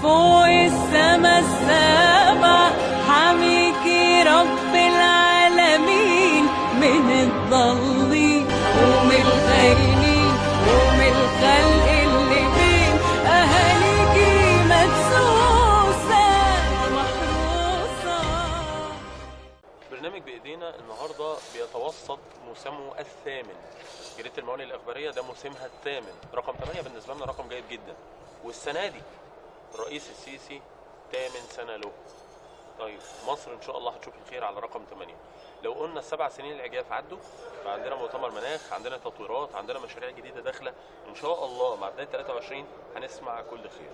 فوق السما السبع، حميكي رب العالمين من الضالين ومن الخاينين ومن الخلق اللي بين أهاليكي مدسوسة محروسة. برنامج بايدينا النهارده بيتوسط موسمه الثامن. جريدة الموانئ الاخبارية ده موسمها الثامن، رقم 8 بالنسبة لنا رقم جيد جدا. والسنة دي الرئيس السيسي ثامن سنة له. طيب مصر ان شاء الله هتشوف الخير على رقم 8. لو قلنا السبع سنين العجاف عدوا، فعندنا مؤتمر مناخ، عندنا تطويرات، عندنا مشاريع جديدة داخله، ان شاء الله مع بداية 23 هنسمع كل خير.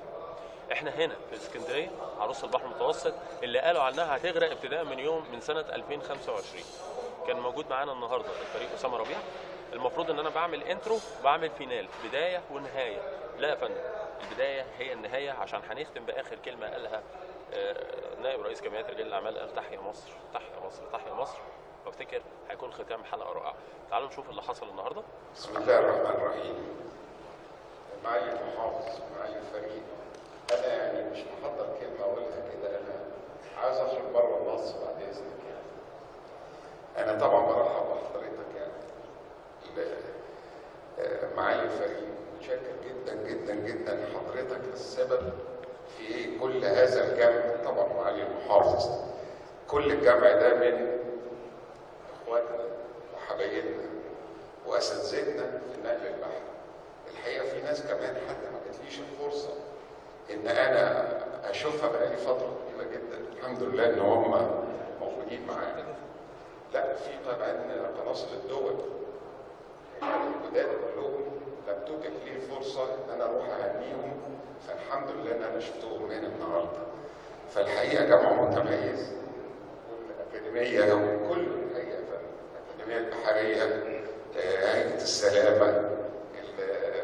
احنا هنا في اسكندرية عروس البحر المتوسط اللي قالوا عنها هتغرق ابتداء من يوم من سنة 2025. كان موجود معانا النهارده الفريق اسامة ربيع. المفروض ان انا بعمل intro وبعمل finale، بداية ونهاية. لا يا فندم، البداية هي النهاية، عشان هنختم باخر كلمة قالها نائب رئيس جمعية رجال الاعمال، قال تحيا مصر تحيا مصر تحيا مصر. وافتكر هيكون ختام حلقة رائعة. تعالوا نشوف اللي حصل النهارده. بسم الله الرحمن الرحيم. معالي المحافظ، معالي الفريق، انا يعني مش محضر كلمة اقولها كده، انا عاوز اخرج بره النص بعد اذنك. يعني انا طبعا برحب بحضرتك يعني معالي الفريق، متشكر جدا جدا جدا لحضرتك السبب في كل هذا الجمع. طبعا معالي المحافظ، كل الجمع ده من اخواتنا وحبايبنا واساتذتنا في النقل البحري. الحقيقة في ناس كمان حتى ما جاتليش الفرصة ان انا اشوفها بقالي فترة طويلة جدا، الحمد لله ان هم موجودين معانا. لا في طبعا قناصل الدول يعني الجداد كلهم لم تتح لي الفرصة ان انا اروح اهنيهم، فالحمد لله ان انا شفتهم هنا النهارده. فالحقيقة جمع متميز، والاكاديميه وكل الحقيقة، الاكاديمية البحرية، هيئة السلامة،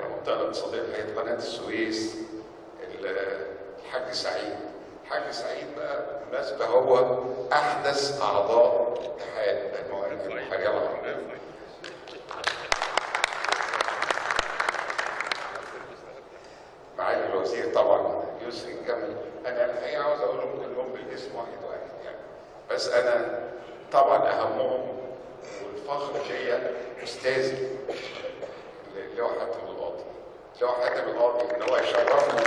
المنطقة الاقتصادية بهيئة قناة السويس، الحاج سعيد. الحاج سعيد بقى بالمناسبة هو احدث اعضاء اتحاد الموانئ البحرية العربية. معالي الوزير طبعا يسري الجمل، انا الحقيقة عاوز اقولهم كلهم بالاسم واحد واحد يعني، بس انا طبعا اهمهم والفخر ليا استاذي اللي هو حاتم القاضي. اللي هو حاتم القاضي ان هو يشرفني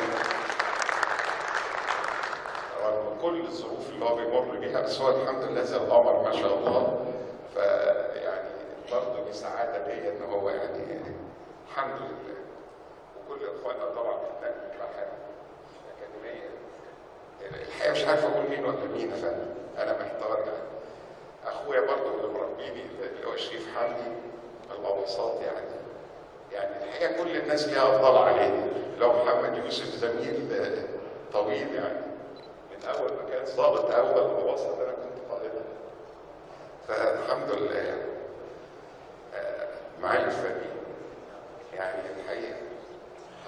رغم كل الظروف اللي هو بيمر بيها، بس هو الحمد لله زي القمر ما شاء الله. فيعني برضه دي سعادة ليا ان هو يعني الحمد لله. وكل اخواننا طبعا في النقل البحري، الاكاديمية. الحقيقة مش عارف اقول مين ولا مين يا فندم، انا محتار يعني. اخويا برضه اللي مربيني اللي هو شريف حمدي الغواصات، يعني الحقيقة كل الناس ليها افضل عليه. لو محمد يوسف زميل طويل يعني من اول ما كان ضابط اول غواصه انا كنت قائدها، فالحمد لله يعني. معالي الفريق، يعني الحقيقة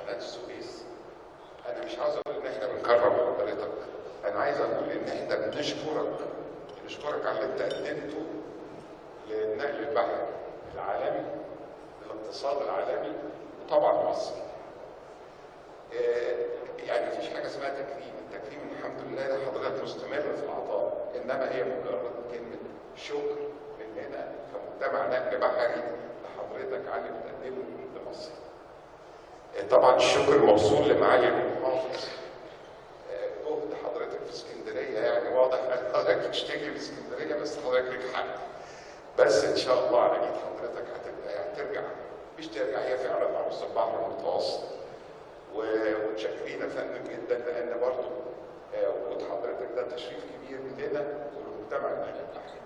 قناة السويس انا مش عاوز اقول ان احنا بنكرم حضرتك، انا عايز اقول ان احنا بنشكرك على اللي انت قدمته للنقل البحري العالمي، الاقتصاد العالمي، وطبعا مصر. يعني مفيش حاجة اسمها تكريم، التكريم الحمد لله ده حضرتك مستمر في العطاء، انما هي مجرد كلمة شكر مننا كمجتمع نقل بحري لحضرتك على اللي بتقدمه لمصر. طبعا الشكر موصول لمعالي المحافظ. جهد حضرتك في اسكندرية يعني واضح ان حضرتك بتشتكي في اسكندرية، بس حضرتك ليك حق. بس ان شاء الله على ايد حضرتك هتبقى يعني ترجع، مش ترجع، هي فعلا عروس البحر المتوسط. ومتشكرين يا فندم جدا، لان برضه وجود حضرتك ده تشريف كبير لنا ولمجتمع النقل البحري.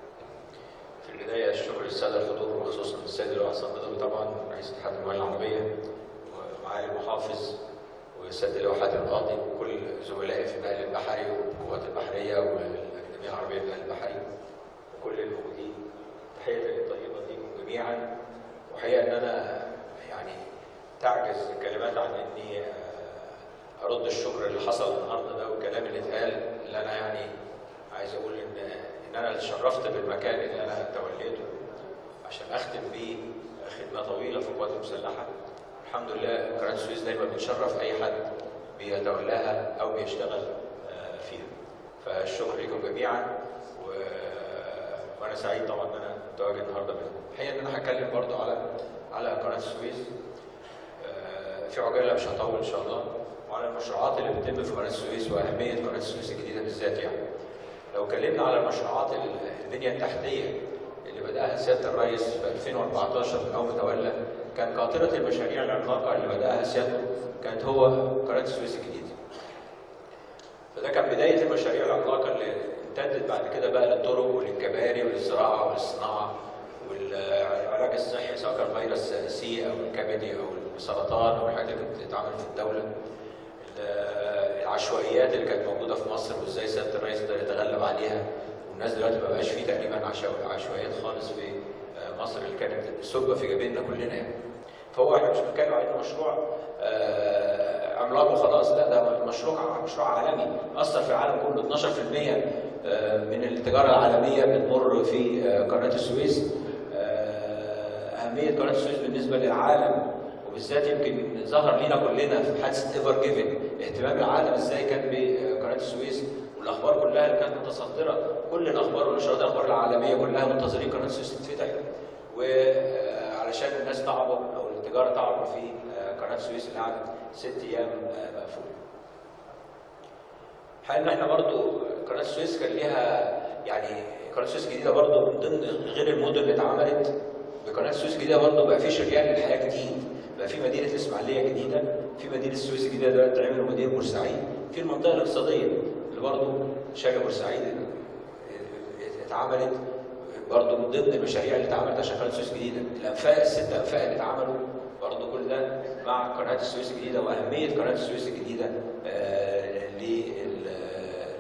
في البداية الشكر للسادة الحضور، وخصوصا السيد اللواء بدوي طبعا رئيس اتحاد الموانئ العربية، ومعالي المحافظ، والسيد اللواء حاتم القاضي، وكل زملائي في النقل البحري والقوات البحرية والاكاديميه العربية للنقل البحري وكل الموجودين. تحية طيبة ليكم جميعا. وحقيقة ان انا يعني تعجز الكلمات عن اني ارد الشكر اللي حصل النهارده ده والكلام اللي اتقال، اللي انا يعني عايز اقول ان انا اتشرفت بالمكان اللي انا توليته عشان اختم بيه خدمة طويلة في القوات المسلحة. الحمد لله قناة السويس دايما بتشرف اي حد بيتولاها او بيشتغل فيها. فالشكر لكم جميعا، وانا سعيد طبعا ان انا متواجد النهارده بينكم. الحقيقة ان انا هتكلم برضو على قناة السويس في عجالة، مش هطول ان شاء الله، وعلى المشروعات اللي بتتم في قناة السويس واهمية قناة السويس الجديدة بالذات. يعني لو اتكلمنا على المشروعات البنية التحتية اللي بداها سيادة الرئيس في 2014 من اول ما تولى، كان قاطره المشاريع العملاقة اللي بداها سيادته كانت هو قناة السويس الجديدة. فده كان بداية المشاريع العملاقة اللي امتدت بعد كده بقى للطرق وللكباري وللزراعه وللصناعه والعلاج الصحي، سواء كان فيروس سي او الكبدي او السرطان او الحاجات اللي كانت بتتعمل في الدولة. العشوائيات اللي كانت موجودة في مصر وازاي سيادة الرئيس قدر يتغلب عليها، والناس دلوقتي ما بقاش فيه تقريبا عشوائيات خالص في مصر اللي كانت سبه في جبيننا كلنا يعني. فهو احنا مش بنتكلم على انه مشروع عملاق وخلاص، لا ده مشروع عالمي اثر في العالم كله. 12% من التجارة العالمية بتمر في قناة السويس. اهمية قناة السويس بالنسبة للعالم، وبالذات يمكن ظهر لينا كلنا في حادثه ايفر جيفن اهتمام العالم ازاي كان بقناه السويس، والاخبار كلها اللي كانت متصدره، كل الاخبار ونشرات الاخبار العالمية كلها منتظرين قناة السويس تتفتح، وعلشان الناس تعبر او التجارة تعبر في قناة السويس اللي قعدت 6 ايام مقفولة. الحقيقة ان احنا برضو قناة السويس كان ليها، يعني قناة السويس الجديدة برضو من ضمن غير المدن اللي اتعملت بقناه السويس الجديدة، برضو بقى في شريان للحياة جديد، بقى في مدينة الاسماعيلية جديدة، في مدينة السويس الجديدة دلوقتي اتعمل، ومدينة بورسعيد، في المنطقة الاقتصادية اللي برضو شارع بورسعيد اتعملت برضو من ضمن المشاريع اللي اتعملت عشان قناة السويس الجديدة. الانفاق الست انفاق اللي اتعملوا برضو كل ده مع قناة السويس الجديدة، واهمية قناة السويس الجديدة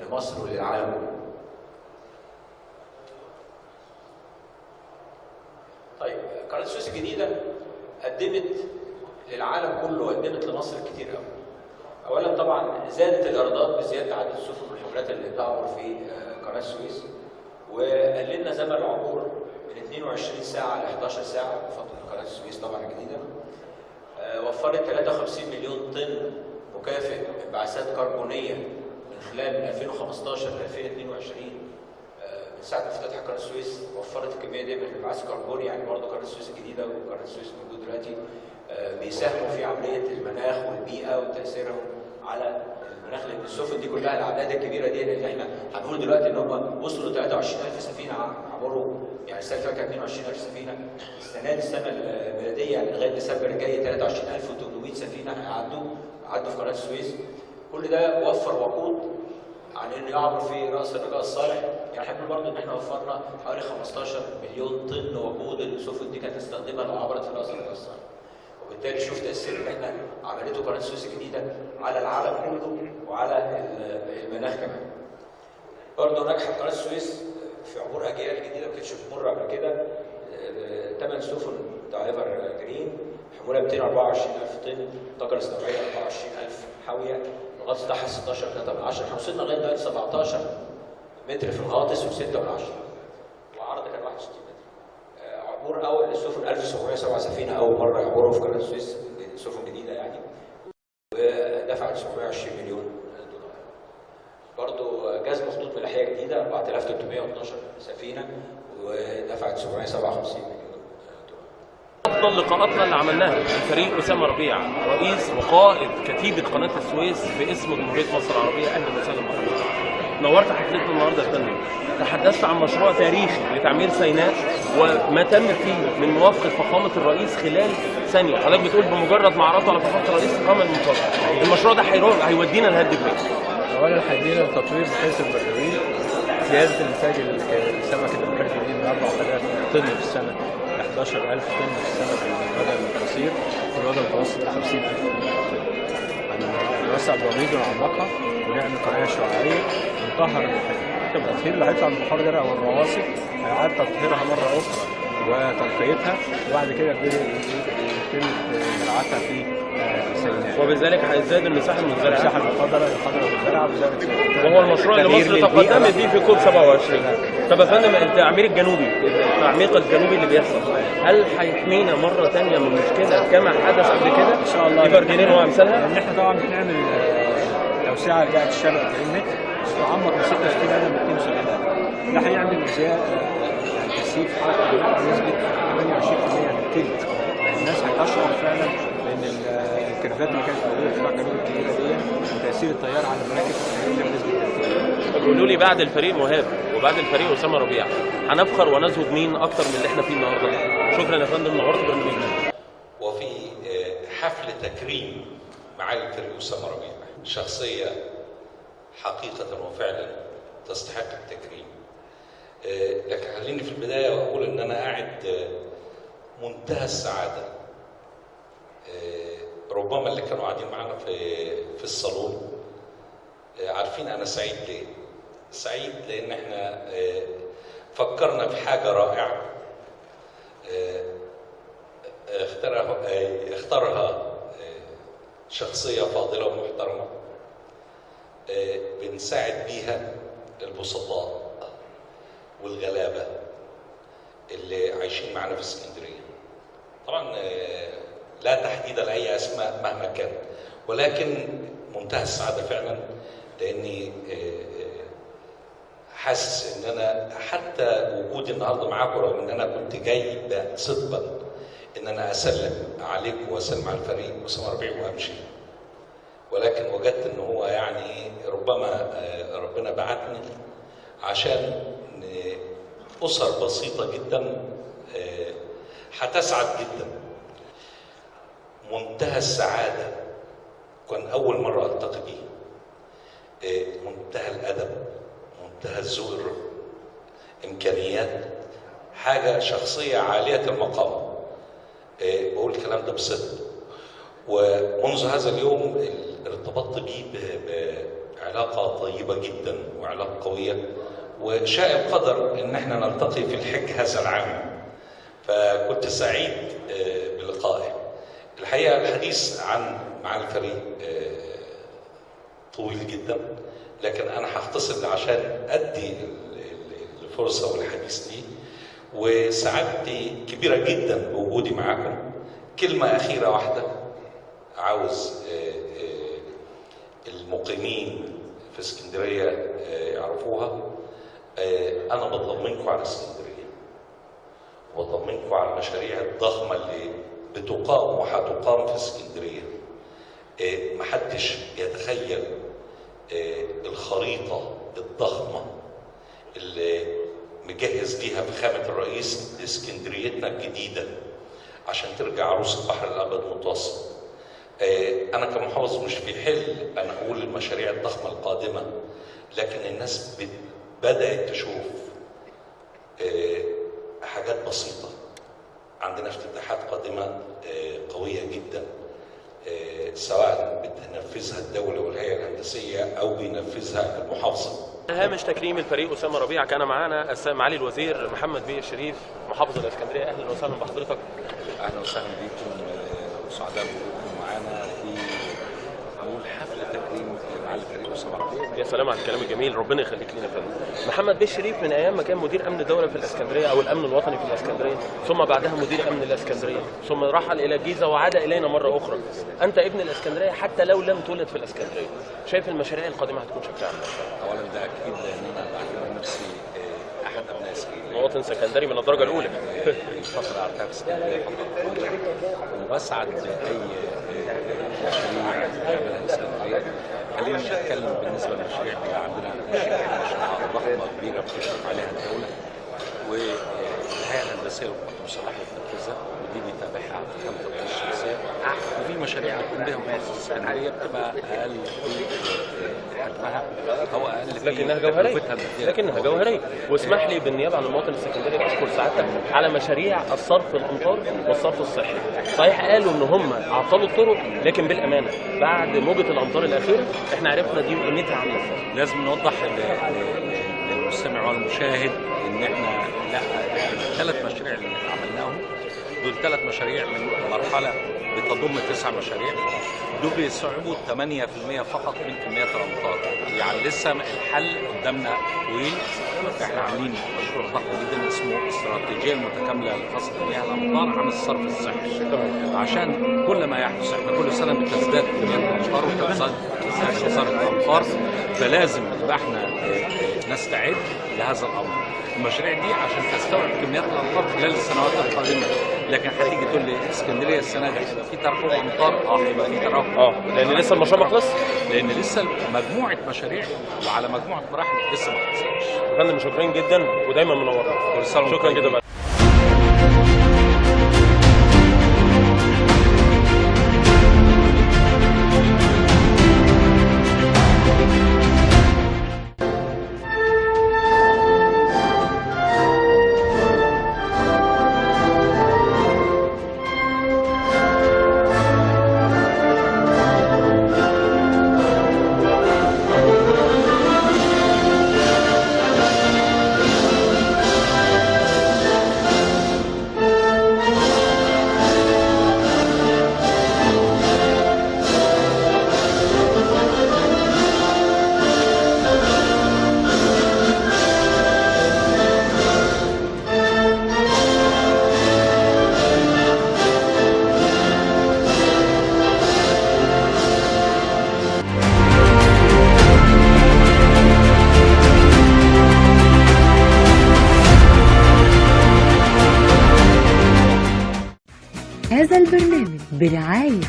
لمصر وللعالم كله. طيب قناة السويس الجديدة قدمت للعالم كله وقدمت لمصر كتير قوي. اولا طبعا زادت الايرادات بزيادة عدد السفن والحملات اللي بتعبر في قناة السويس، وقللنا زمن العبور من 22 ساعة ل 11 ساعة بفضل قناة السويس طبعا الجديدة. وفرت 53 مليون طن مكافئ انبعاثات كربونيه من خلال من 2015 ل 2022، من ساعة ما فتح قناة السويس وفرت الكمية دي من الانبعاث الكربوني. يعني برضه قناة السويس الجديدة وقناة السويس الموجود دلوقتي بيساهموا في عملية المناخ والبيئة وتاثيرهم على المناخ، لان السفن دي كلها الاعداد الكبيرة دي اللي احنا هنقول دلوقتي ان هم وصلوا 23000 سفينة عبروا، يعني السنة اللي فاتت كانت 22000 سفينة، السنة دي السنة الميلادية يعني لغاية ديسمبر الجاي 23800 سفينة عدوا في قناة السويس. كل ده وفر وقود عن انه يعبر في راس الرجاء الصالح. يعني احنا بنقول برضه ان احنا وفرنا حوالي 15 مليون طن وقود السفن دي كانت تستخدمها لو عبرت في راس الرجاء الصالح. وبالتالي شوف تاثير اللي احنا عملته قناة السويس الجديدة على العالم كله وعلى المناخ كمان. برضه نجحت قناة السويس في عبور اجيال جديدة ما كانتش بتمر قبل كده. 8 سفن بتاع ايفر جرين، حمولة 224000 طن، الطاقة الاستوعابيه 24000 حاوية، الغطس بتاعها 16.3، احنا وصلنا لغاية دلوقتي 17 متر في الغاطس و6 من 10، وعرض كان 61 متر. عبور اول للسفن 1707 سفينة اول مرة يعبروا في قناة السويس، سفن جديدة يعني، ودفعت 720 مليون دولار. برضه جذب خطوط ملاحيه جديدة 4312 سفينة ودفعت 757 مليون دولار. افضل لقاءاتنا اللي عملناها الفريق اسامة ربيع، رئيس وقائد كتيبة قناة السويس باسم جمهورية مصر العربية. اهلا وسهلا بحضرتك. نورت حفلتنا النهارده يا فندم. تحدثت عن مشروع تاريخي لتعمير سيناء وما تم فيه من موافقة فخامة الرئيس خلال ثانية. حضرتك بتقول بمجرد ما عرضته على فخامة الرئيس قام الموافقة. المشروع ده هيروح هيودينا لهد فين؟ اولا هيدينا لتطوير بحيث البرلوين، زيادة الانتاج السمك الامريكي الجديد من 4000 طن في السنة ل 11000 طن في السنة في المدى القصير، في المدى المتوسط 50000 طن. هنوسع البراميل ونعمقها ونعمل قناة شعاعيه ونطهر البحيرة. التطهير اللي هيطلع من البحار ده او الرواسب هيعاد تطهيرها مرة اخرى وتنقيتها، وبعد كده يتم زراعتها في سيناء. وبذلك هيزداد المساحة المزرعة. المساحة المخضره الخضراء والزرعه، وبذلك وهو المشروع اللي مصر تقدمت بيه في كوب 27. طب يا فندم، التعمير الجنوبي، التعميق الجنوبي اللي بيحصل، هل هيحمينا مرة ثانية من مشكلة كما حدث قبل كده؟ ان شاء الله. ايفر جرين وامثالها؟ لان احنا طبعا بنعمل توسعه بتاعت الشارع 40 متر تعمق من 66 قدم ل 72 قدم. ده هيعمل زيادة يعني تسهيل في حركة النقل بنسبة 28%، يعني الثلث. الناس هتشعر فعلا بان ال curve ات اللي كانت موجودة في شارع جنوب الكبيرة دي وتاثير التيار على المراكب هيقل بنسبة 30%. قولوا لي بعد الفريق مهاب وبعد الفريق اسامة ربيع هنفخر ونزهد مين اكتر من اللي احنا فيه النهارده؟ شكرا يا فندم، نورت برنامجنا. وفي حفل تكريم معالي الفريق اسامة ربيع، شخصية حقيقة وفعلا تستحق التكريم. لكن خليني في البداية اقول ان انا قاعد منتهى السعادة. ربما اللي كانوا قاعدين معانا في الصالون عارفين انا سعيد ليه. سعيد لان احنا فكرنا في حاجة رائعة اختارها شخصية فاضلة ومحترمه، بنساعد بيها البسطاء والغلابه اللي عايشين معانا في اسكندرية. طبعا لا تحديد لاي اسماء مهما كان، ولكن منتهى السعادة فعلا، لاني حاسس ان انا حتى وجودي النهارده معاكم، رغم ان انا كنت جاي صدقا ان انا اسلم عليكم واسلم على الفريق اسامة ربيع وامشي، ولكن وجدت ان هو يعني ربما ربنا بعتني عشان اسر بسيطة جدا هتسعد جدا. منتهى السعادة، كان اول مرة التقي بيه. منتهى الادب، منتهى الذوق، امكانيات، حاجة شخصية عالية المقام. بقول الكلام ده بصدق. ومنذ هذا اليوم ارتبطت بيه بعلاقة طيبة جدا وعلاقة قوية، وشاء القدر ان احنا نلتقي في الحج هذا العام، فكنت سعيد بلقائه. الحقيقة الحديث عن معالي الفريق طويل جدا، لكن انا هختصر عشان ادي الفرصة والحديث ليه. وسعادتي كبيرة جدا بوجودي معاكم. كلمة اخيرة واحدة، عاوز المقيمين في اسكندرية يعرفوها. انا بطمنكم على اسكندرية، وبطمنكم على المشاريع الضخمة اللي بتقام وهتقام في اسكندرية. محدش يتخيل الخريطة الضخمة اللي مجهز ليها فخامة الرئيس لاسكندريتنا الجديدة عشان ترجع عروس البحر الابيض المتوسط. انا كمحافظ مش في حل انا اقول المشاريع الضخمة القادمة، لكن الناس بدات تشوف حاجات بسيطة. عندنا افتتاحات قادمة قوية جدا، سواء بتنفذها الدولة والهيئة الهندسية او بينفذها المحافظة. هامش تكريم الفريق اسامة ربيع كان معانا معالي الوزير محمد بيه الشريف محافظ الاسكندرية. اهلا وسهلا بحضرتك. اهلا وسهلا بيكم، وسعداء بوجودكم معانا في اول حفل تكريم معالي الفريق اسامة ربيع. يا سلام على الكلام الجميل، ربنا يخليك لينا يا فندم. محمد بيه الشريف من ايام ما كان مدير امن الدولة في الاسكندرية او الامن الوطني في الاسكندرية، ثم بعدها مدير امن الاسكندرية، ثم رحل الى الجيزة وعاد الينا مرة اخرى. انت ابن الاسكندرية حتى لو لم تولد في الاسكندرية. شايف المشاريع القادمة هتكون شكلها عامل ازاي؟ اولا ده اكيد، لان انا بعتبر نفسي احد ابناء اسكندرية، مواطن سكندري من الدرجة الاولى. الفترة اللي قعدتها في اسكندرية فترة طويلة، وبسعد باي مشاريع بتعملها اسكندرية. خلينا نتكلم بالنسبة للمشاريع اللي عندنا، مشاريع ضخمة كبيرة بتشرف عليها الدولة والهيئة الهندسية للقوات المسلحة بتنفذها، ودي بيتابعها فخامة الرئيس الشخصية. وفي مشاريع بتقوم بها محافظة اسكندرية بتبقى اقل في حجمها او اقل في لكنها جوهرية، لكنها جوهرية. واسمح لي بالنيابة عن المواطن السكندري اشكر سعادتك على مشاريع الصرف الامطار والصرف الصحي. صحيح قالوا ان هم عطلوا الطرق، لكن بالامانة بعد موجه الامطار الاخيرة احنا عرفنا دي قيمتها عامله ازاي. لازم نوضح للمستمع والمشاهد ان احنا لا، الثلاث مشاريع اللي عملناهم دول ثلاث مشاريع من مرحلة بتضم 9 مشاريع، دول بيستوعبوا 8% فقط من كميات الامطار. يعني لسه الحل قدامنا طويل. احنا عاملين مشروع ضخم جدا اسمه استراتيجية المتكاملة لفصل مياه الامطار عن الصرف الصحي، عشان كل ما يحدث احنا كل سنة بتزداد كميات الامطار وبتزداد انتاج غزارة الامطار، فلازم يبقى احنا نستعد لهذا الامر. المشاريع دي عشان تستوعب كميات الامطار خلال السنوات القادمة، لكن هتيجي تقول لي اسكندرية السنة دي هيبقى في تراكم امطار، هيبقى في تراكم، لان لسه المشروع ما خلصش، لان لسه مجموعة مشاريع وعلى مجموعة مراحل لسه ما خلصتش. يا فندم شكرا جدا ودايما منورنا. شكرا جدا. هذا البرنامج برعاية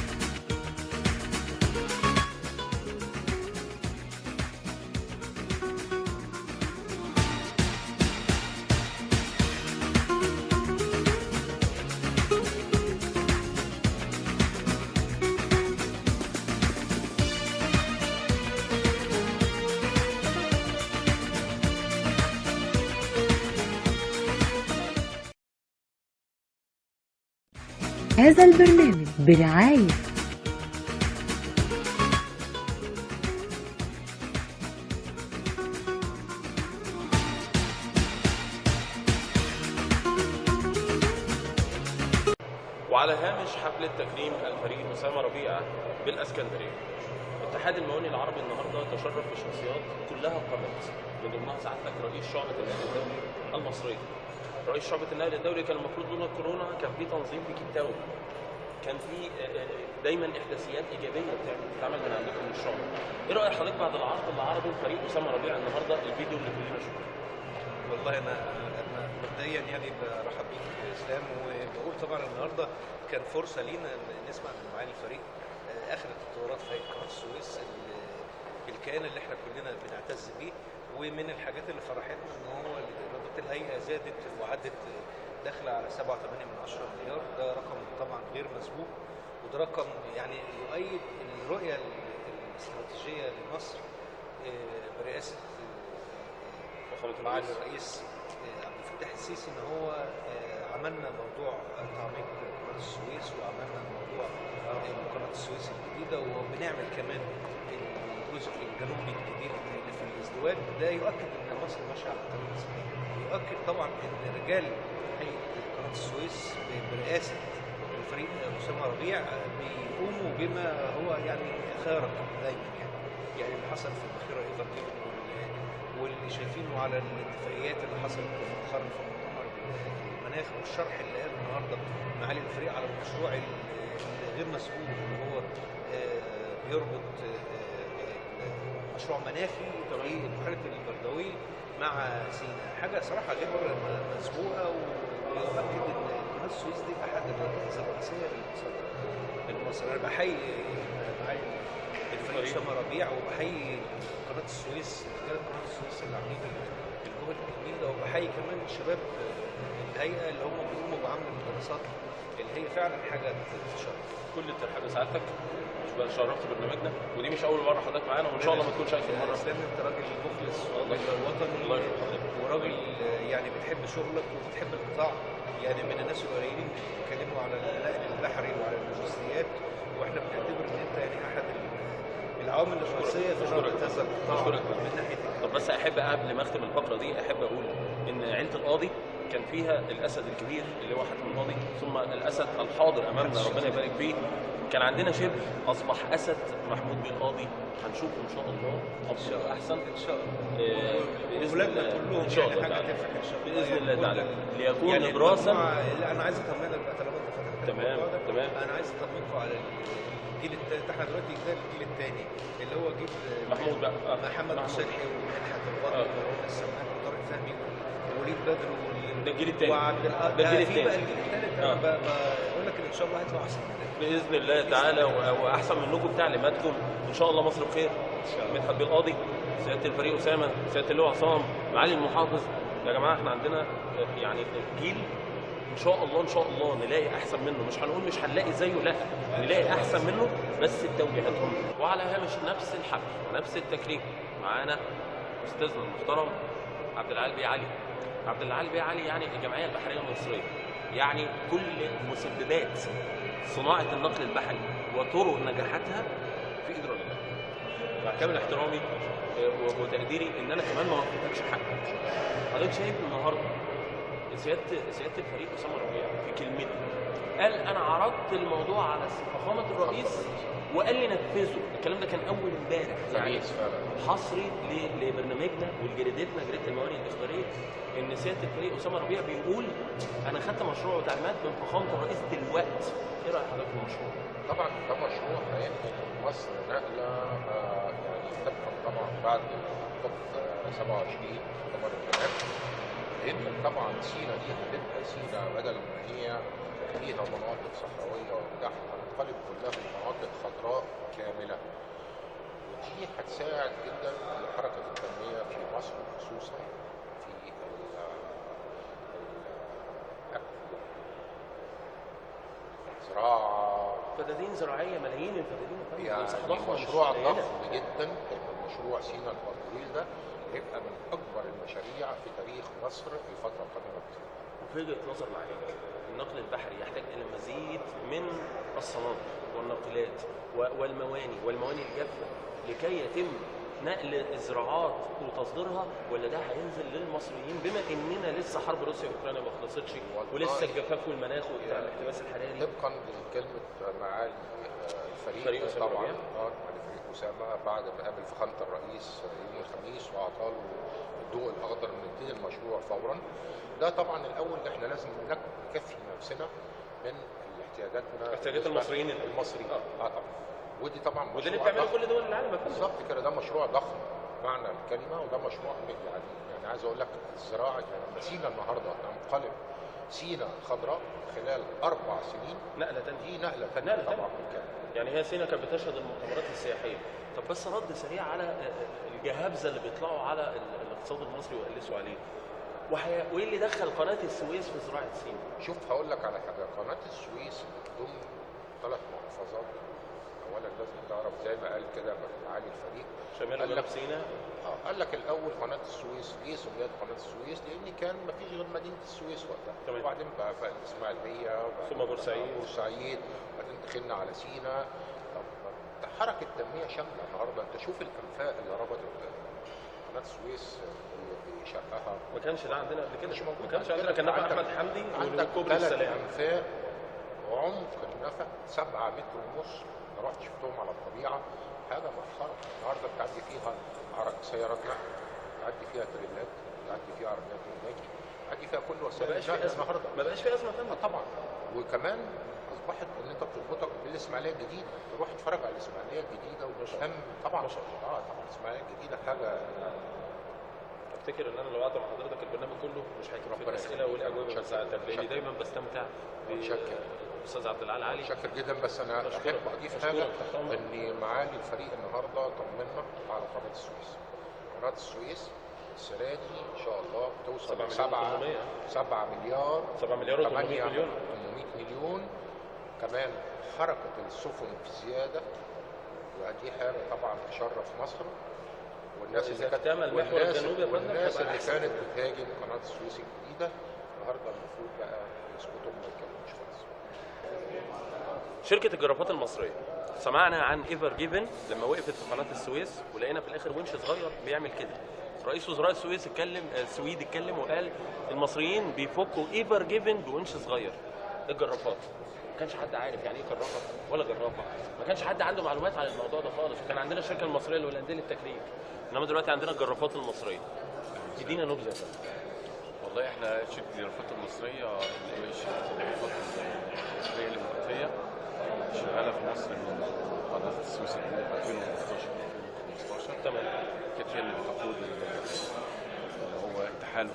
هذا البرنامج برعاية وعلى هامش حفلة تكريم الفريق أسامة ربيع بالاسكندرية، اتحاد الموانئ العربي النهارده تشرف بشخصيات كلها قامت، من ضمنها سعادتك رئيس شعبة النقل الدولي المصرية. رئيس شعبة النقل الدولي كان المفروض لولا الكورونا كان في تنظيم في كيب تاون، كان في دايما احداثيات ايجابية بتتعمل من عندكم من الشعبة. ايه راي حضرتك بعد العرض اللي عرضه الفريق اسامة ربيع النهارده، الفيديو اللي كلنا شفناه؟ والله انا مبدئيا يعني برحب بيك اسلام، وبقول طبعا النهارده كان فرصة لينا ان نسمع من معالي الفريق اخر التطورات في قناة السويس، الكيان اللي احنا كلنا بنعتز بيه. ومن الحاجات اللي فرحتنا ان هو ايرادات الهيئة زادت وعدت داخله على 7.8 مليار، ده رقم طبعا غير مسبوق، وده رقم يعني يؤيد الرؤية الاستراتيجية لمصر برئاسة معالي الرئيس عبد الفتاح السيسي، ان هو عملنا موضوع تعميق قناة السويس، وعملنا موضوع قناة السويس الجديدة، وبنعمل كمان الجزء الجنوبي الجديد اللي في الازدواج. ده يؤكد ان مصر ماشية على الطريق الصحيح، يؤكد طبعا ان رجال هيئة قناة السويس برئاسة الفريق اسامة ربيع بيقوموا بما هو يعني خارق دايما، يعني اللي حصل في البخيره ايفر جيفن واللي شايفينه على الاتفاقيات اللي حصلت مؤخرا في مؤتمر المناخ، والشرح اللي قاله النهارده معالي الفريق على المشروع الغير مسبوق اللي هو بيربط مشروع مناخي في بحيرة البردويل مع سيناء، حاجة صراحة غير مسبوقة، ويؤكد ان قناة السويس دي احد الركائز الرئيسية للاقتصاد المصري. انا بحيي معالي الفريق اسامة ربيع، وبحيي قناة السويس، رجاله قناة السويس اللي عاملين الجهد الجميل ده، وبحيي كمان شباب الهيئة اللي هم بيقوموا بعمل الدراسات اللي هي فعلا حاجة تشرف. كل الترحاب لسعادتك، شرفت برنامجنا، ودي مش اول مرة حضرتك معانا، وان شاء الله ما تكونش اخر مرة. اسلام انت راجل مخلص وراجل وطني، الله يخليك حضرتك، وراجل يعني بتحب شغلك وبتحب القطاع، يعني من الناس القليلين اللي بيتكلموا على النقل البحري وعلى اللوجستيات، واحنا بنعتبر ان انت يعني احد العوامل الرئيسية في نهضة هذا القطاع من ناحية. طب بس احب قبل ما اختم الفقرة دي احب اقول ان عيله القاضي كان فيها الاسد الكبير اللي هو حاتم القاضي، ثم الاسد الحاضر امامنا ربنا يبارك فيه كان عندنا شبل اصبح اسد، محمود بيه القاضي، هنشوفه ان شاء الله افضل واحسن ان شاء الله، ولادنا كلهم ان شاء الله يعني حاجة تفرح ان شاء الله باذن الله تعالى، ليكون يعني نبراسا. لا انا عايز اطمنك بقى طالما انت فتحت تمام تمام، انا عايز اطمنكم على الجيل الثالث. احنا دلوقتي ده الجيل الثاني اللي هو جيل محمود بقى، محمد مصلحي ومدحت البطل ومروان السمان وطارق فهمي ووليد بدر ده الجيل الثاني، ده الجيل الثاني بقى. الجيل الثالث انا بقول لك ان شاء الله هيطلع احسن باذن الله تعالى، واحسن منكم بتعليماتكم ان شاء الله. مصر بخير ان شاء الله. مدحت بيه القاضي، سيادة الفريق اسامة، سيادة اللواء عصام، معالي المحافظ. يا جماعة احنا عندنا يعني جيل ان شاء الله، ان شاء الله نلاقي احسن منه، مش هنقول مش هنلاقي زيه، لا نلاقي احسن منه بس بتوجيهاتهم. وعلى هامش نفس الحفل ونفس التكريم معانا استاذنا المحترم عبد العال بيه علي. عبد العال بيه علي يعني الجمعية البحرية المصرية، يعني كل مسببات صناعة النقل البحري وطرق نجاحاتها في ايد الراجل ده. مع كامل احترامي وتقديري ان انا كمان ما وفيتكش حقك. حضرتك شايف النهارده سيادة الفريق اسامة ربيع في كلمته قال انا عرضت الموضوع على فخامة الرئيس وقال لي نفذه. الكلام ده كان اول امبارح، يعني حصري لبرنامجنا ولجريدتنا جريدة الموانئ الاخبارية، ان سيادة الفريق اسامة ربيع بيقول انا خدت مشروع وتعليمات من فخامة الرئيس دلوقتي. ايه راي حضرتك في المشروع؟ طبعا ده مشروع هينقل مصر نقله يعني طبقا طبعا بعد كوب 27 مؤتمر المناخ. هينقل طبعا سينا دي، هتبقى سينا بدل ما هي فيها مناطق صحراويه وبتاع، هتنقلب كلها مناطق خضراء كاملة، ودي هتساعد جدا في حركة التنمية في مصر، خصوصا في الاكل، الزراعة، فدادين زراعية، ملايين الفدادين. يعني مشروع ضخم جدا هيبقى مشروع سينا البردويل ده، هيبقى من اكبر المشاريع في تاريخ مصر الفترة القادمة. وفي وجهه نظر معاليك النقل البحري يحتاج الى مزيد من الصناديق والناقلات والمواني والمواني الجافه لكي يتم نقل الزراعات وتصديرها، ولا ده هينزل للمصريين بما اننا لسه حرب روسيا واوكرانيا ما خلصتش ولسه الجفاف والمناخ وبتاع الاحتباس الحراري؟ طبقا لكلمة معالي الفريق طبعا، معالي الفريق اسامة بعد ما قابل فخامة الرئيس يوم الخميس واعطاه الضوء الاخضر ان نبتدي المشروع فورا. ده طبعا الاول احنا لازم نكفي نفسنا من احتياجاتنا، احتياجات المصريين طبعا، ودي طبعا وده اللي بتعمله كل دول العالم بالظبط كده. ده مشروع ضخم معنى الكلمة، وده مشروع يعني عايز اقول لك الزراعة، يعني لما سينا النهارده تنقلب سينا خضراء خلال 4 سنين، نقله ثانية، دي نقله ثانية طبعا بالكامل. يعني هي سينا كانت بتشهد المؤتمرات السياحية. طب بس رد سريع على الجهابزه اللي بيطلعوا على الاقتصاد المصري ويقلسوا عليه، وايه اللي دخل قناة السويس في زراعة سينا؟ شوف هقول لك على حاجة، قناة السويس بتضم 3 محافظات. اولا لازم تعرف زي ما قال كده معالي الفريق شمال وجنوب سينا. قال لك الاول قناة السويس ليه سميت قناة السويس؟ لان كان ما فيش غير مدينة السويس وقتها، وبعدين بقى الاسماعيلية، ثم بورسعيد، وبعدين دخلنا على سينا. طب حركة تنمية شاملة النهارده، انت شوف الانفاق اللي ربطت قناة السويس بشقها، ما كانش ده عندنا قبل كده، مش موجود، ما كانش عندنا. كان نفق احمد حمدي وكوبري السلام، انفاق عمق النفق 7.5 متر، انا رحت شفتهم على الطبيعة، حاجة مفخرة. النهارده بتعدي فيها سيارات نقل، بتعدي فيها تريلات، بتعدي فيها عربيات ملاكي، بتعدي فيها كل وسائل النقل النهارده، ما بقاش في ازمة تانية طبعا. وكمان اصبحت ان انت بتربطك بالاسماعيلية الجديدة، تروح تتفرج على الاسماعيلية الجديدة وتفهم طبعا. طبعا الاسماعيلية الجديدة حاجة، افتكر ان انا لو قعدت مع حضرتك البرنامج كله مش هيكفي الاسئلة والاجوبه بس، لاني دايما بستمتع بالاستاذ عبد العال علي. متشكر جدا. بس انا احب اضيف حاجة، ان معالي الفريق النهارده طمنا على قناة السويس. قناة السويس السنة دي ان شاء الله توصل 7 مليار 8 مليون. كمان حركة السفن في زيادة، ودي حاجة طبعا تشرف مصر. والناس اللي كانت والناس اللي كانت بتهاجم قناة السويس الجديدة النهارده المفروض بقى يسكتوا وما يتكلموش خالص. شركة الجرافات المصرية، سمعنا عن ايفر جيفن لما وقفت في قناة السويس ولقينا في الاخر ونش صغير بيعمل كده. رئيس وزراء السويس اتكلم، السويد اتكلم وقال المصريين بيفكوا ايفر جيفن بونش صغير. الجرافات ما كانش حد عارف يعني ايه كرافه ولا جرافه، ما كانش حد عنده معلومات عن الموضوع ده خالص، وكان عندنا الشركة المصرية الهولندية للتكريك، انما دلوقتي عندنا الجرافات المصرية. ادينا نبذه يا فندم. والله احنا شركة الجرافات المصرية اللي هي شركة الجرافات المصرية الاماراتية شغالة في مصر من قناة السويس الجديدة في 2014 2015. تمام. كانت هي اللي بتقود اللي هو تحالف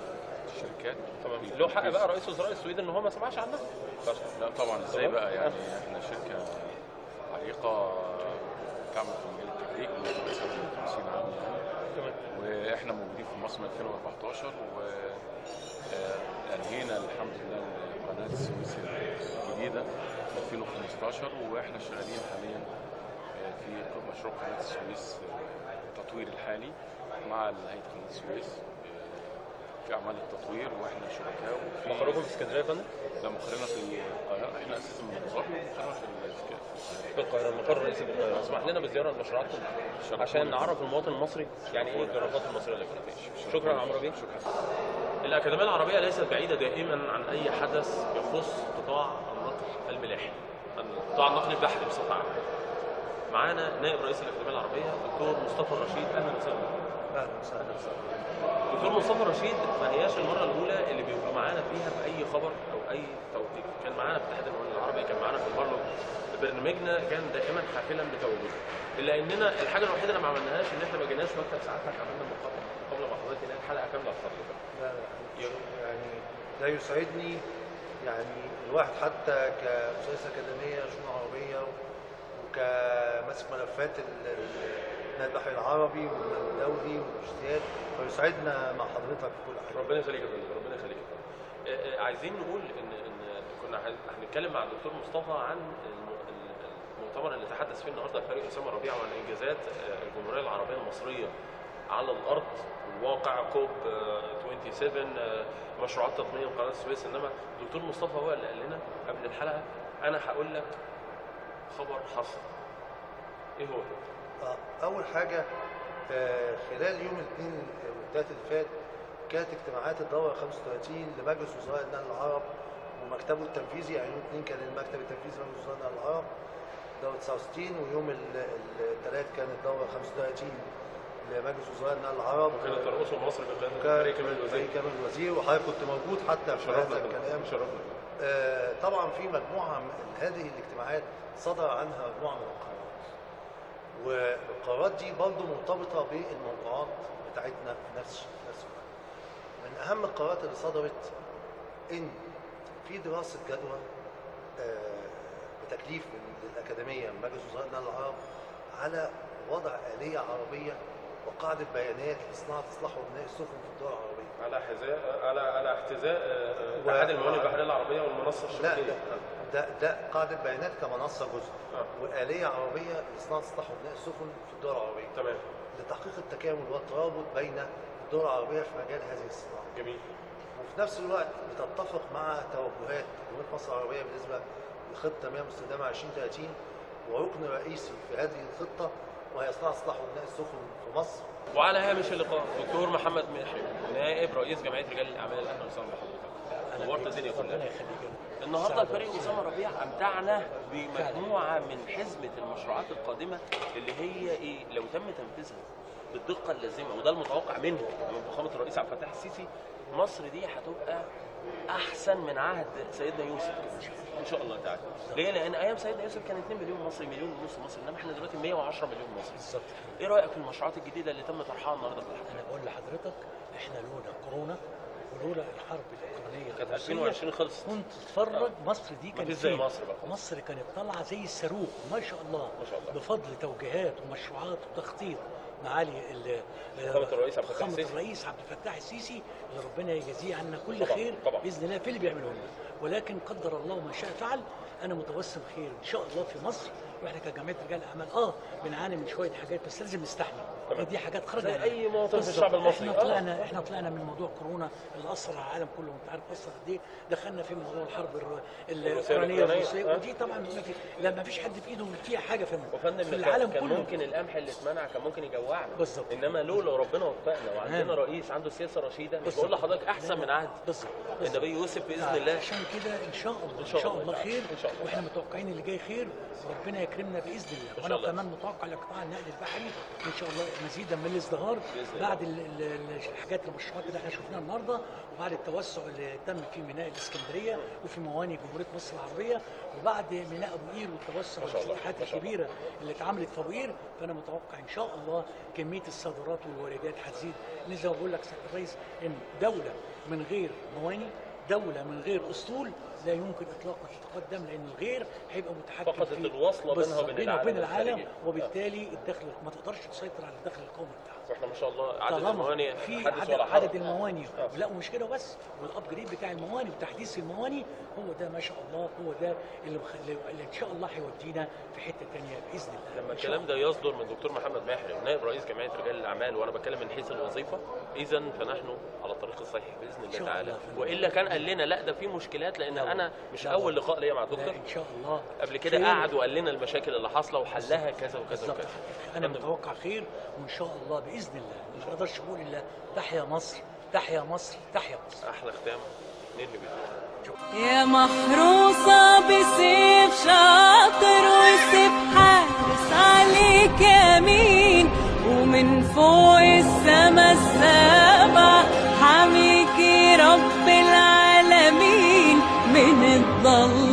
الشركات. تمام. له حق بقى رئيس وزراء السويد ان هو ما سمعش عنها؟ لا طبعا، ازاي بقى يعني احنا شركة عريقة تعمل في مجال التكريك من 59 عام يعني. تمام. واحنا موجودين في مصر من 2014 وانهينا الحمد لله قناة السويس الجديدة في 2015، واحنا شغالين حاليا في مشروع قناة السويس التطوير الحالي مع هيئة قناة السويس في اعمال التطوير، واحنا شركاء. وفي مقركم في اسكندرية يا فندم؟ لا، مقرنا في القاهرة، احنا اساسا من ابو ظبي ومقرنا في القاهرة، المقر الرئيسي في القاهرة. اسمح لنا بزيارة لمشروعاتكم عشان نعرف المواطن المصري يعني ايه الجرافات المصرية الاماراتية. شكرا يا عمرو بيه. شكرا. الاكاديمية العربية ليست بعيدة دائما عن اي حدث يخص قطاع النقل الملاحي، قطاع النقل البحري بصفة عامة. معانا نائب رئيس الاكاديمية العربية دكتور مصطفى الرشيد، اهلا وسهلا. اهلا وسهلا. دكتور مصطفى الرشيد ما هياش المرة الاولى اللي بيبقى معانا فيها باي خبر او اي توثيق، كان معانا في اتحاد المقاولين العربي، كان معانا في البرلمان، برنامجنا كان دائما حافلا بتواجده، الا اننا الحاجة الوحيدة اللي ما عملناهاش ان احنا ما جيناش مكتب سعادتك عملنا مقابله مع حضرتك هناك حلقة كاملة لحضرتك. لا يعني ده يسعدني، يعني الواحد حتى كمؤسسة اكاديمية شؤون عربية وكماسك ملفات النادي البحري العربي والدولي والاجتهاد، فيسعدنا مع حضرتك في كل حاجة. ربنا يخليك يا فندم، ربنا يخليك يا فندم. عايزين نقول ان كنا هنتكلم مع الدكتور مصطفى عن المؤتمر اللي تحدث فيه النهارده الفريق اسامة ربيع وعن انجازات الجمهورية العربية المصرية على الارض والواقع، كوب 27، مشروعات تطمين قناة السويس. انما الدكتور مصطفى هو اللي قال لنا قبل الحلقة انا هقول لك خبر حصل. ايه هو؟ أول حاجة خلال يوم الاثنين والثلاث اللي فات كانت اجتماعات الدورة 35 لمجلس وزراء النقل العرب ومكتبه التنفيذي، يعني يوم الاثنين كان المكتب التنفيذي لمجلس وزراء النقل العرب دورة 69، ويوم الثلاث كانت الدورة 35 لمجلس وزراء النقل العرب، وكانت ترأسه مصر بقيادة الفريق كامل الوزير، وحضرتك كنت موجود حتى في هذا الكلام. شرفنا. طبعا في مجموعة من هذه الاجتماعات صدر عنها مجموعة من القرارات، والقرارات دي برضه مرتبطة بالموضوعات بتاعتنا في نفس الوقت. من أهم القرارات اللي صدرت إن في دراسة جدوى بتكليف من الأكاديمية من مجلس وزراء النقل العرب على وضع آلية عربية وقاعدة بيانات لصناعة إصلاح وبناء السفن في الدول العربية. على حذاء على احتذاء اتحاد الموانئ البحرية العربية والمنصة الشبكية. لا ده قاعدة بيانات كمنصة جزء، وآلية عربية لصناعة إصلاح وبناء السفن في الدول العربية. تمام. لتحقيق التكامل والترابط بين الدول العربية في مجال هذه الصناعة. جميل. وفي نفس الوقت بتتفق مع توجهات جمهورية مصر العربية بالنسبة لخطة التنمية المستدامة 2030، وركن رئيسي في هذه الخطة وهي صناعة إصلاح وبناء السفن في مصر. وعلى هامش اللقاء دكتور محمد محرم نائب رئيس جمعية رجال الأعمال، أهلا وسهلا بحضرتك. نورت الدنيا كلها. ربنا يخليك. النهارده الفريق اسامة ربيع امتعنا بمجموعه من حزمه المشروعات القادمة اللي هي ايه لو تم تنفيذها بالدقه اللازمة، وده المتوقع منه من فخامة الرئيس عبد الفتاح السيسي، مصر دي هتبقى احسن من عهد سيدنا يوسف ان شاء الله تعالى. ليه؟ لان ايام سيدنا يوسف كان 2 مليون مصري، مليون ونص مصري، انما احنا دلوقتي 110 مليون مصري. بالظبط. ايه رايك في المشروعات الجديدة اللي تم طرحها النهارده في الحفلة؟ انا بقول لحضرتك احنا لولا كورونا ولولا الحرب الاوكرانية كانت 2020 خلصت، كنت تتفرج مصر دي كانت زي مصر بقى. مصر كانت طالعه زي الصاروخ ما شاء الله، ما شاء الله، بفضل توجيهات ومشروعات وتخطيط معالي فخامة الرئيس عبد الفتاح السيسي، الرئيس عبد الفتاح السيسي اللي ربنا يجازيه عنا كل خير طبعا. باذن الله في اللي بيعمله لنا، ولكن قدر الله ما شاء فعل. انا متوسم خير ان شاء الله في مصر، واحنا كجمعية رجال اعمال بنعاني من شوية حاجات بس لازم نستحمل. تمام. دي حاجات خرجت زي اي مواطن في الشعب المصري. احنا طلعنا من موضوع كورونا اللي اثر على العالم كله، وانت عارف اثر قد ايه. دخلنا في موضوع الحرب الاوكرانية الروسية، ودي طبعا ما فيش حد في ايده فيها حاجة في العالم كان كله. ممكن القمح اللي اتمنع كان ممكن يجوعنا بالظبط، انما لولا ربنا وفقنا وعندنا رئيس عنده سياسة رشيده، مش بقول لحضرتك احسن من عهد بالظبط النبي يوسف باذن الله. عشان كده ان شاء الله ان شاء الله خير، واحنا متوقعين اللي جاي خير وربنا يكرمنا باذن الله. وانا كمان متوقع لقطاع النقل البحري ان شاء الله مزيدا من الازدهار بعد الحاجات المشروعات اللي احنا شفناها النهارده، وبعد التوسع اللي تم في ميناء الاسكندرية وفي موانئ جمهورية مصر العربية، وبعد ميناء ابو قير والتوسع والافتتاحات الكبيرة اللي اتعملت في ابو قير. فانا متوقع ان شاء الله كمية الصادرات والواردات هتزيد. زي ما بقول لك سيادة الرئيس، ان دولة من غير موانئ، دولة من غير أسطول، لا يمكن إطلاقا تتقدم، لأن الغير هيبقى متحكم فقدت الوصلة بينها وبين العالم، وبالتالي الدخل ما تقدرش تسيطر على الدخل القومي بتاعها. واحنا ما شاء الله عدد الموانئ في عدد الموانئ، لا ومش كده بس، وال upgrade بتاع الموانئ وتحديث الموانئ هو ده ما شاء الله، هو ده اللي ان شاء الله هيودينا في حتة ثانية باذن الله. لما الكلام ده يصدر من دكتور محمد محرم نائب رئيس جمعية رجال الاعمال، وانا بتكلم من حيث الوظيفة، اذا فنحن على الطريق الصحيح باذن الله تعالى. والا كان قال لنا لا ده في مشكلات، لان انا مش اول لقاء ليا مع الدكتور ان شاء الله قبل كده قعد وقال لنا المشاكل اللي حاصله وحلها كذا وكذا وكذا. انا متوقع خير وان شاء الله باذن الله. ما اقدرش اقول الا تحيا مصر، تحيا مصر، تحيا مصر. احلى ختام ننهي بيه. يا محروسه بسيف شاطر وسيف حارس عليك يمين، ومن فوق السما السبع حميكي رب العالمين من الضل.